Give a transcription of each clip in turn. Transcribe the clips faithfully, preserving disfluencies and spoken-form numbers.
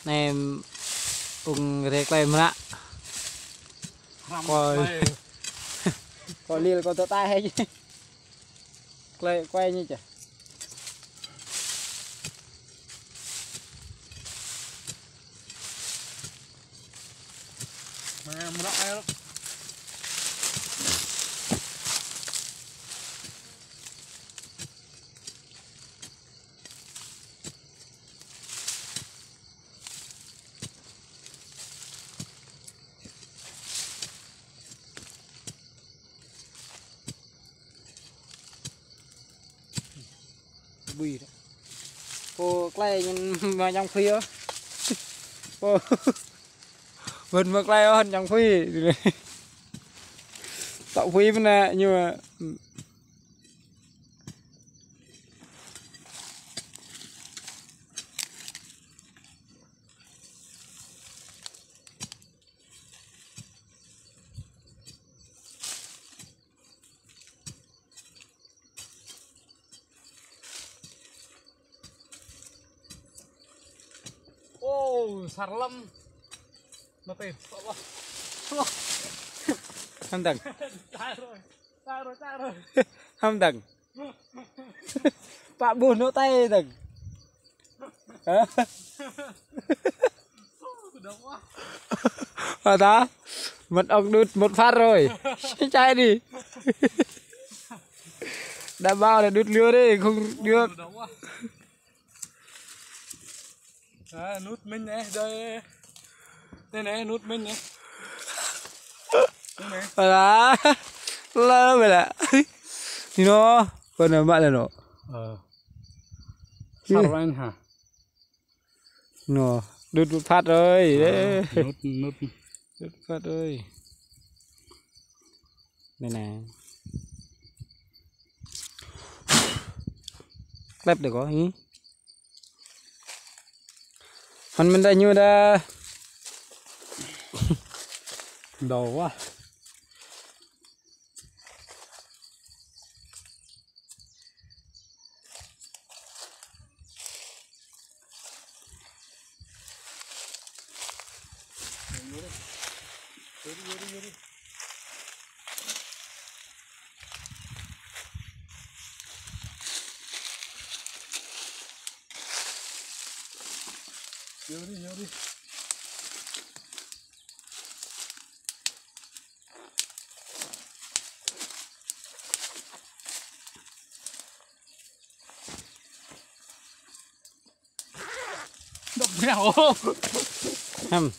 Anai ung rê klai mră. Kâo, kâo lil kâo tơ tai hĕ. Klai kuai ñu čă. Mră ai lŏ. Bui dah. Pô klai ñu mă ñong phi ôh. Pô. Bơ̆n mă klai ôh ñong phi. Tŏ phi mơ̆n ñu. Ô, sar lăm. Nó tê. Hăm dăng. Sai rồi. Sai rồi, sai rồi. Hăm dăng. Pă ƀuh nô tê dăng. Hă? Hă ta? Mật ong đút một phát rồi. Chạy đi. Đảm bảo là đút lừa đi, không được. À, nút mình này, đây. Đây này, nút mình này. Đây này. Hă ta? Lơ vậy lạ. Thì nó, còn ở bạn là nó. Ờ. Sao anh hả? Nó đứt một phát rồi. Ơ, đấy. Nút, nút. Đứt một phát rồi. Đây này. Clip được có ý. Hăn mình đã như đã. Đầu quá. Yuri, yuri. Dŏ mia kâo. Hăm.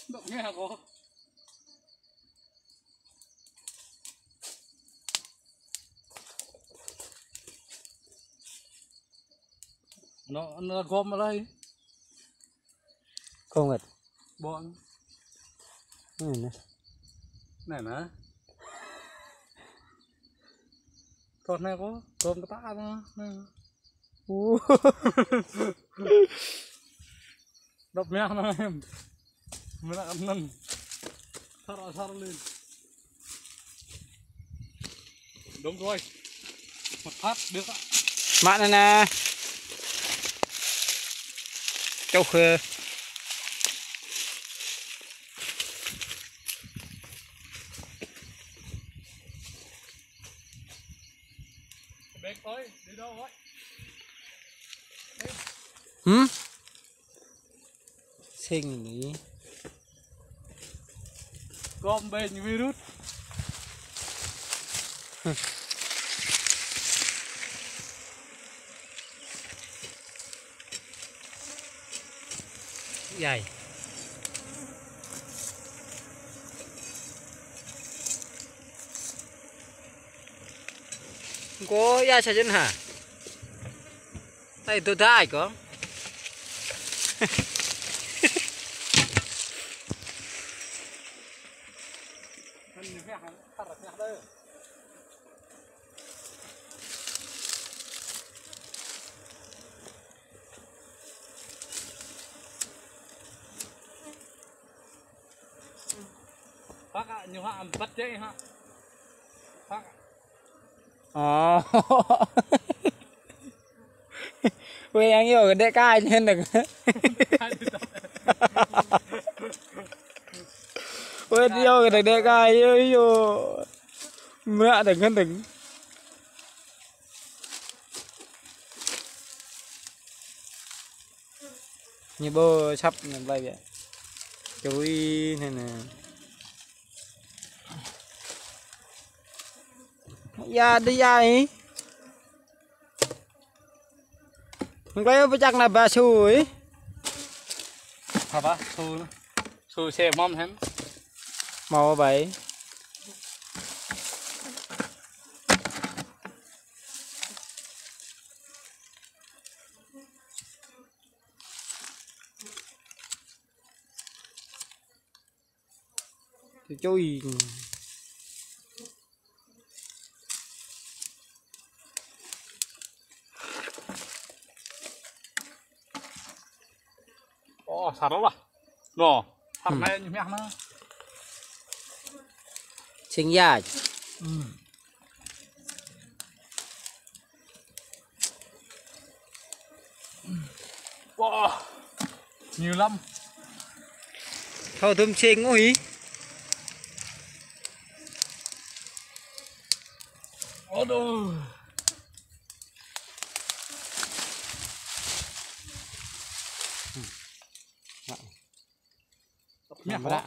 Dŏ mia kâo. Nó, nó gom ở đây. Không hết. Bọn. Này nè. Này nè. Thot anai kâo, gom kơ ta anai. Nè. Ơ. Dŏ mia anai. Mơ̆n anŭn. Sar, sar lên. Đúng rồi. Một phát được ạ. Mă anai nè. Châu khơ. Bé ơi, đi đâu vậy? Hử? Sing ni. Gom beng virus. Yai. Kâo ia sa jên hă? Ai, tơ dai kâo. Phak ñu hă, ăm băt jĕ hă. Phak. Ơ. Weh, yang yo gơdek kai hơnơ̆ng. Weh, yo gơdek kai yo yo. Mră dơ̆ng hơnơ̆ng. Ñu ƀu săp ñu blai biă. Čui anai nă. Ya, dih ya ih. Mơ̆ng klai pơčak nă ba su ih. Apa? Su. Su se mom hen. Mâo bai. Čui. Ơ, sar lah. Nô, sar anai ñu mah nă. Sing ya. Wah, ñu lăm. Thâo tơm sing ui. Aduh. Mah. Mah.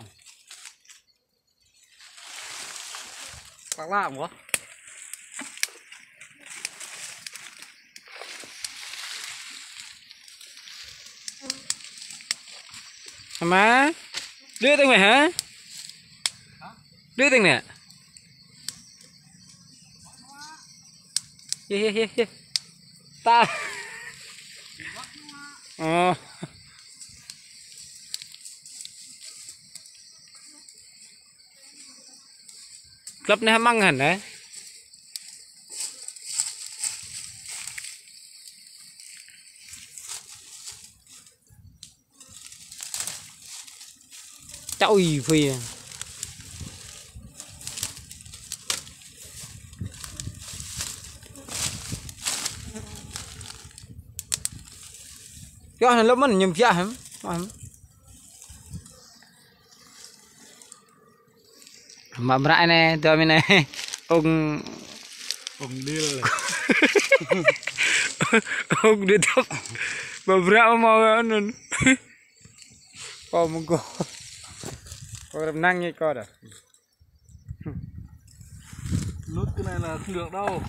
Klak klak mơ̆. Ama. Đuaĭ tơ̆ng mĕ hă? Đuaĭ tơ̆ng nĕ. Yê, yê, yê, yê. Ta. Ơ. Klăp anai hơmăng hăn hă? Čăk ui phui. Yơh, anai lŏm mơ̆n, ñum pia hăm. Mă mră anai, tơm anai. Ung. Ung đil. Ung đil tŏp. Mă mră mă mă anŭn. Kâo mơ̆ng kâo. Kâo răm năng ñĕč kâo đah. Nŭt kơ anai là không được đâu.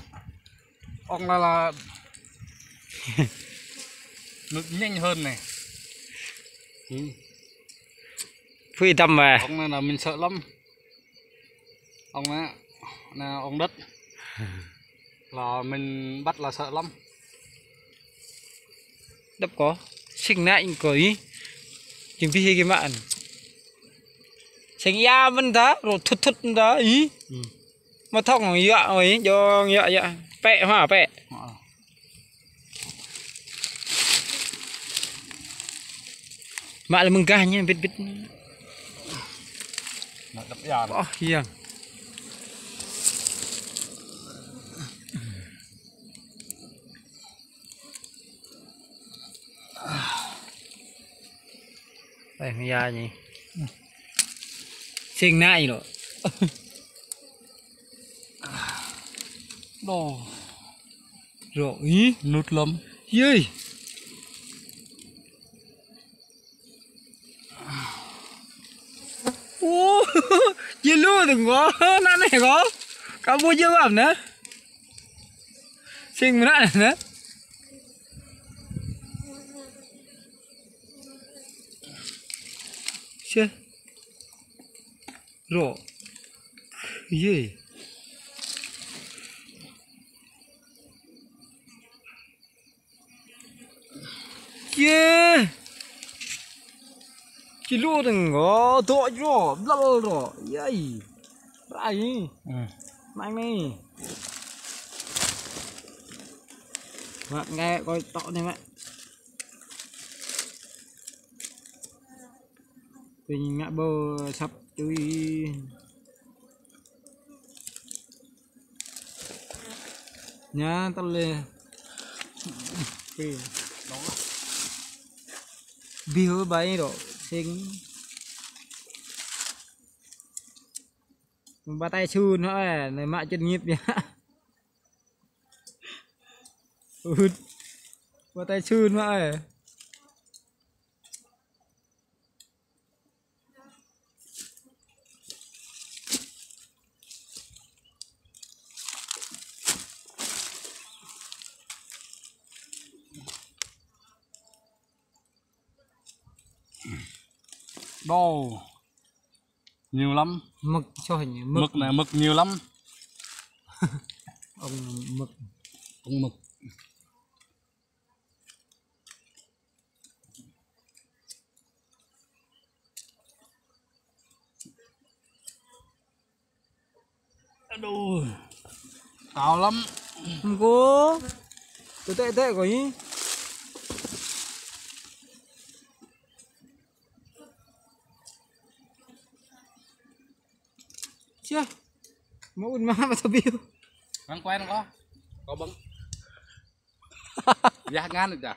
Ong là là nŭt nhanh hơn này. Phui tăm về. Ong này là mình sợ lắm. Ong này, này ong đất. Là mình bắt là sợ lắm. Đăp kâo, sing nă ing kâo ih. Jing bih ih kơ mă anŭn. Sing ia mơ̆n ta, rŏ thŭt thŭt mơ̆n ta ih. Mă thŏng ia ih, jong ia ia. Pĕ hă, pĕ. Hă. Mă lĕ mơ̆ng gah ñu bit bit. Mă đăp ia. Ơ, ia. Ơ, mơ̆ng ia ñu. Sing nă ih lŏ. Đô. Rŏ ih. Nŭt lăm. Yơi. Ô, yê lu tơ̆ng kâo, nă anai kâo. Kâo ƀu jơwap nă. Sing mơnă nă. Sĕ. Rŏ. Yê. Yê. Či lu tơ̆ng kâo, dŏ jrŏ, blăl rŏ. Yai. Rai. Hm. Mai mai. Mă ngai kâo tŏ anai mă. Tui ñu ngă ƀu săp tui. Ñu tơlơi. Tui. Bih ơi, bai rŏ sing. Ba tai sun hă, anai mă chuyên nghiệp ya. Ui. Ba tai sun hă. Đồ. Nhiều lắm. Mơ̆k, soh ñu, mơ̆k. Mơ̆k nè, mơ̆k nhiều lắm. Ông mơ̆k. Ông mơ̆k. Aduh. Cao lắm. Không có. Tôi tệ tệ của ý. Siah. Mơ̆n mă mă tơbiu. Ăn quen ko. Ko bưng. Yah ngan aja.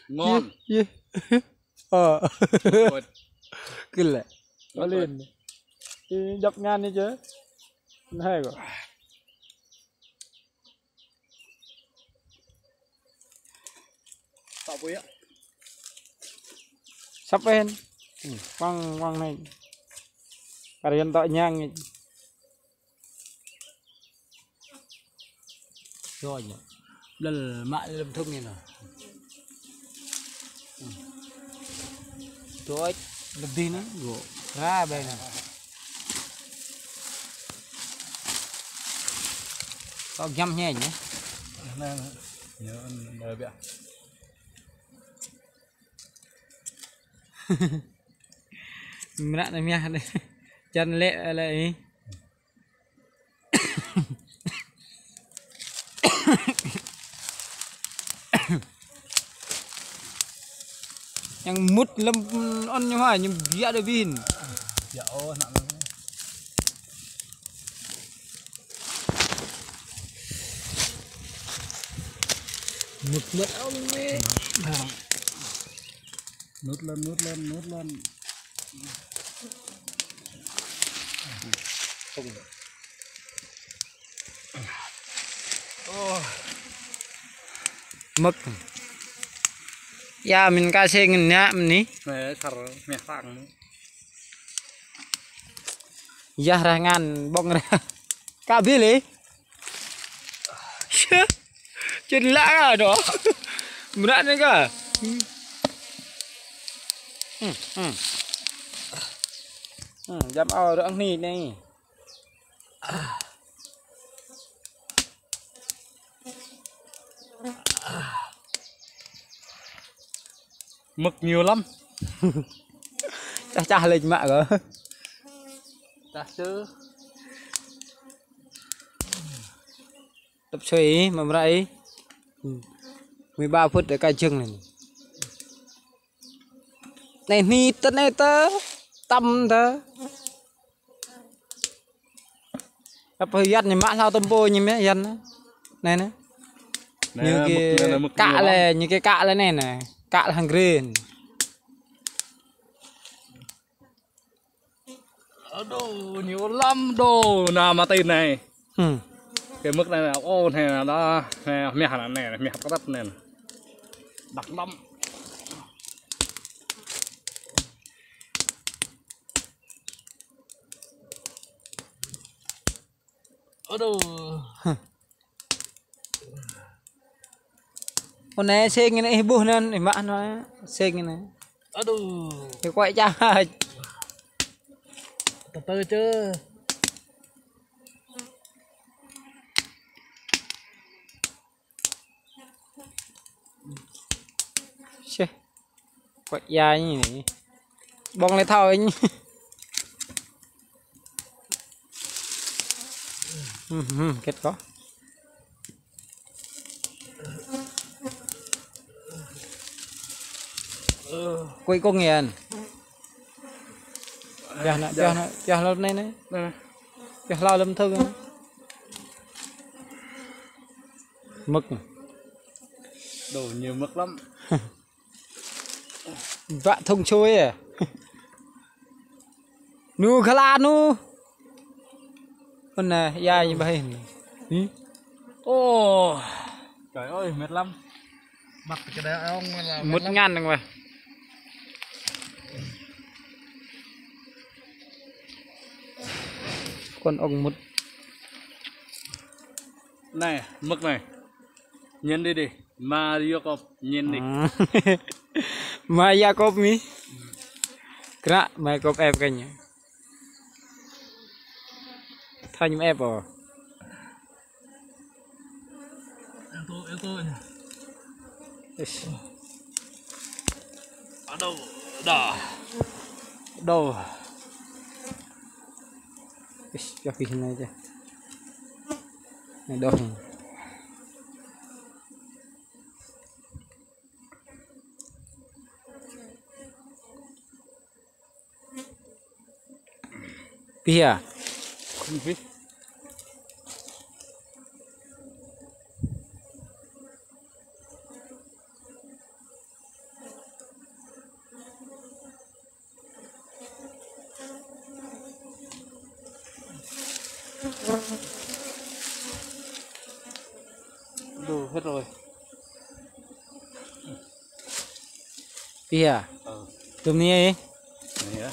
Ngon. Yeh, yeh. Ơ. Ôi. Kơ lĕ. Ơ, ôh lĕ. Ih, djŏp ngan anai čơ. Anai ko. Săp pen. Hmm, wang, wang anai. Kar yơh tŏ ñang anai. Rồi nhỉ. Blơ̆ mă lơ̆m thŭng anai nă. Hmm. Rồi, lơ̆m dih anai, gŏ. Ra bai anai. Tŏ giăm ñe nhé. Anai, anai. Nhớ, nhớ biă. Mră anai mơyah anai. Čan lĕ lĕ ih. Yang mŭt lơ̆m ôn ñu ha, ñu biă đơi bin. Biă ôh, ană mơ̆n. Mŭt mŭt ôh mĕ. Nŭt lŏn, nŭt lŏn, nŭt lŏn. Ôh. Mơ̆k. Ya, min ka sing ngăn ñă mơ̆n anai. Mĕ, sar, mĕ sang. Yah rah ngan ƀơ̆ng rah. Ka bil ih. Čen lă ka đôč. Mră anai ka. Hmm, hmm. Hmm, jăm ao rơ̆ng anai anai. Mơ̆k nhiều lắm. Čah čah lĕ mă kơ. Čah čơ. Tŭp sui ih, mă mră ih. Hmm. Mười ba phút để ka jơ̆ng anai. Anai anai tơ anai tơ. Tăm tơ. Apa Yan ñu mă hlâo tơm pô ñu mĕ Yan anai. Anai anai. Anai, ñu anai, kơ anai, mơ̆k kă ñu lĕ, mơ̆n. Ñu kơ kă lĕ anai anai. Kă lĕ hăng green. Aduh, nhiều lắm đồ. Anai mă tơi anai. Hmm. Kơ mơ̆k anai, anai, ô, anai, anai, anai, mĕ anai, anai, mĕ hăp kơtăt anai. Đặc lắm. Aduh. Ơ anai sing anai ih ƀuh anŭn, ih mă anŭn sing anai. Aduh. Ih kuai čah. Tơtơ čơ. Seh. Kuat ia ñu anai. Ƀơ̆ng lĕ thâo ñu. Hmm, hmm, kĕt kơ. Kuai kông Yan. Pioh anai, pioh anai, pioh hlâo anai anai. Anai. Pioh hlâo lơ̆m thŭng anai. Mơ̆k. Đồ nhiều mơ̆k lắm. Bă thùng sôi à. Nu khala nu. Ôn nè, ya ñu ƀai. Hử? Ôh. Trời ơi, mệt lắm. Bắt cái đá ong là mệt lắm. Mŭt ngăn đăng weh. Kŏn ong mŭt. Này, mơ̆k này. Nhìn đi đi. Ma Jakob, nhìn đi. À. Ma Jakob mi. Kra, ma Jakob ĕp kơ ñu. Tha ñu ĕp ôh. Itu, itu. Ish. Aduh, dah. Aduh. Ish, kaki sini aja. Aduh. Pih ya? Pih. Đủ hết rồi. Iya. Ờ. Tôm ni ai? Ni ya.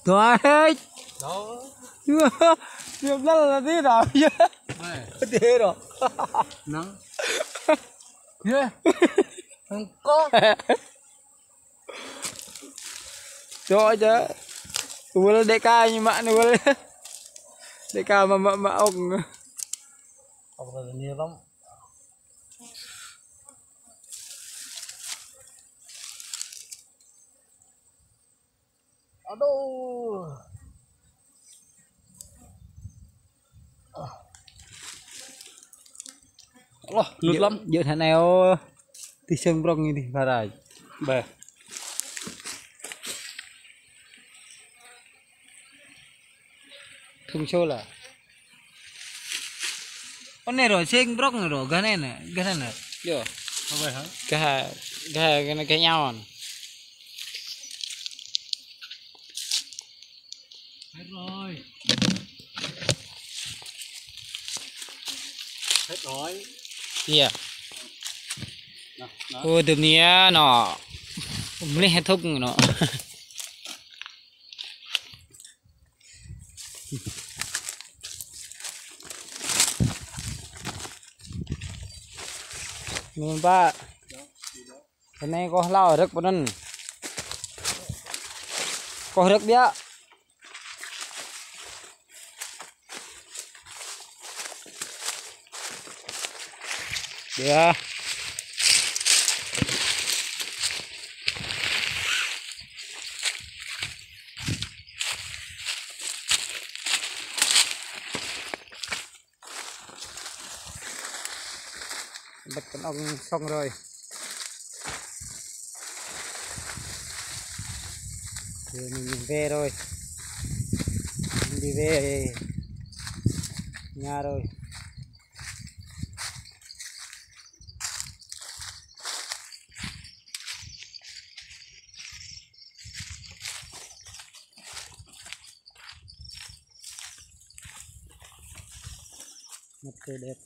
Tuai. Đó. Dia bilang nanti dah. Nih. Dia dah. Nang. Ya. Engkau. Čŏk čơ. Wơl đĕ ka ñu mă anai wơl. Đĕ ka mă mă mă ŏng. Ŏng anai ni lăm. Aduh. Allah, nut lăm. Djơ̆, djơ̆ tha anai ôh. Tih seng prŏng anai tih pha rai. Ƀeh. Thŭng sô la. Ơ anai rŏ, seng prŏng rŏ, gah anai nă, gah anai nă. Yo. Apa ya? Gah, gah, gah anai, gah ñao anai. Hết rồi. Hết rồi. Iya. Nă, nă. Ơ, tơm ni ya, nă. Mlih thŭk nă. Anŭn pă. Anai koh hlâo rơ̆k pơ anŭn. Koh rơ̆k biă. Biă. Bĕt kơnơ̆ng sŏng rồi. Giờ mình về rồi. Mình đi về nhà rồi. Mặt trời đẹp.